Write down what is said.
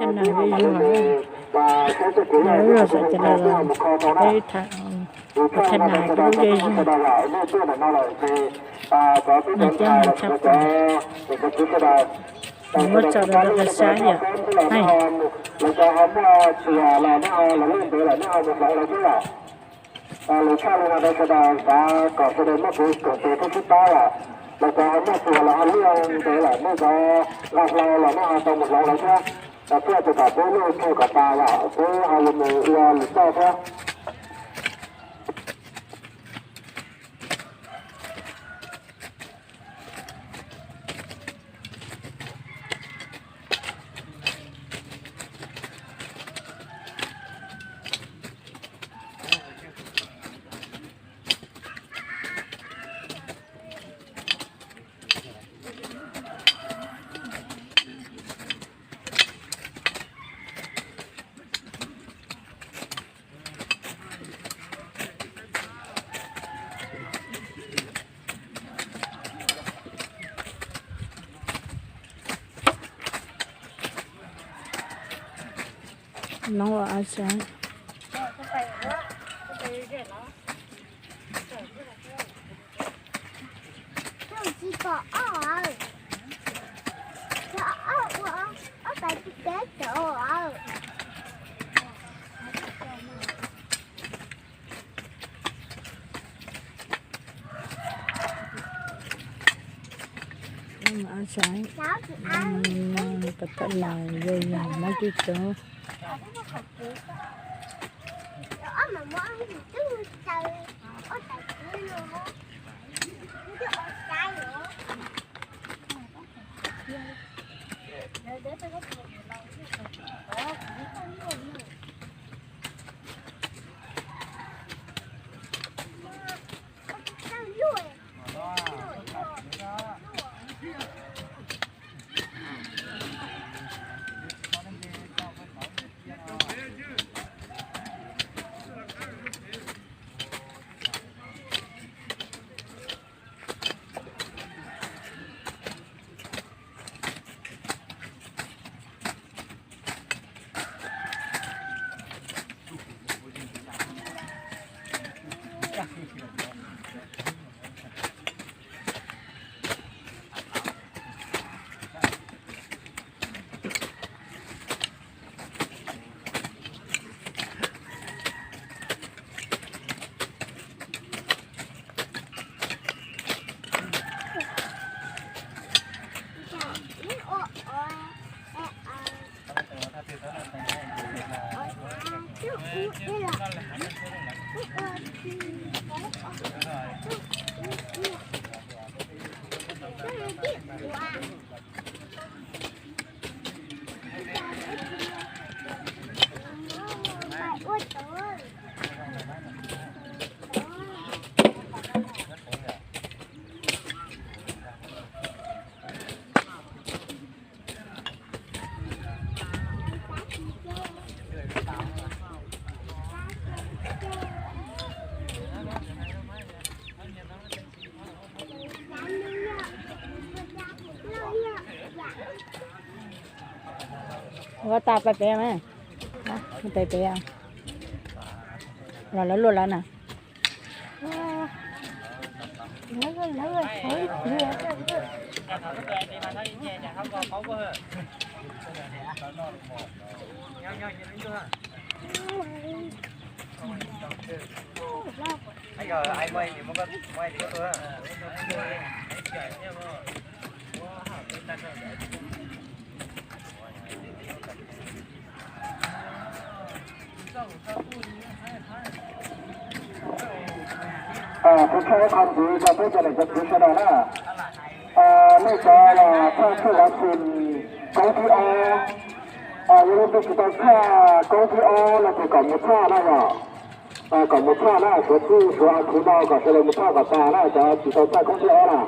Thaj nas dej zog, no lub zog saum ces los peb thaj, ua thaj nas lub dej zog. Nas caj nas tshaj plaws, muab tso rau rau qab sab yom. Lawv cov ho muaj txiag los nej ho los lej ntev lawm nej ho mus hloov lawv thiab yom. Lus tshaj li no rau sawv daws xav kom sawv daws muaj kev koom tes thiab sib pab yom. Lawv cov ho muaj txiag los ho lej ntev lawm nej cov ho hlau los nej ho tau mus hloov lawv thiab. Thiaj tsis kom peb lub chaw kom tas yom, peb ho yuav mus ua lwm txoj thiab. Noob ua ab sab. Ab sab, pas tawm los yog yog mob tib tug. Ua tas pais pem mas, pais pem, los lawv luaj lawm na. Kuv tshaj ib qho ntxiv rau peb cov niam cov txiv sawv daws na. Nej cov los tshaj tshuaj vav xis koob thib ob, yog leej twg tsis tau tshaj koob thib ob no ces kom mus tshaj na yom. Kom mus tshaj na, suav txij suav a thiv no kom sawv daws mus tshaj kom tas na, cov tsis tau tshaj koob thib ob na.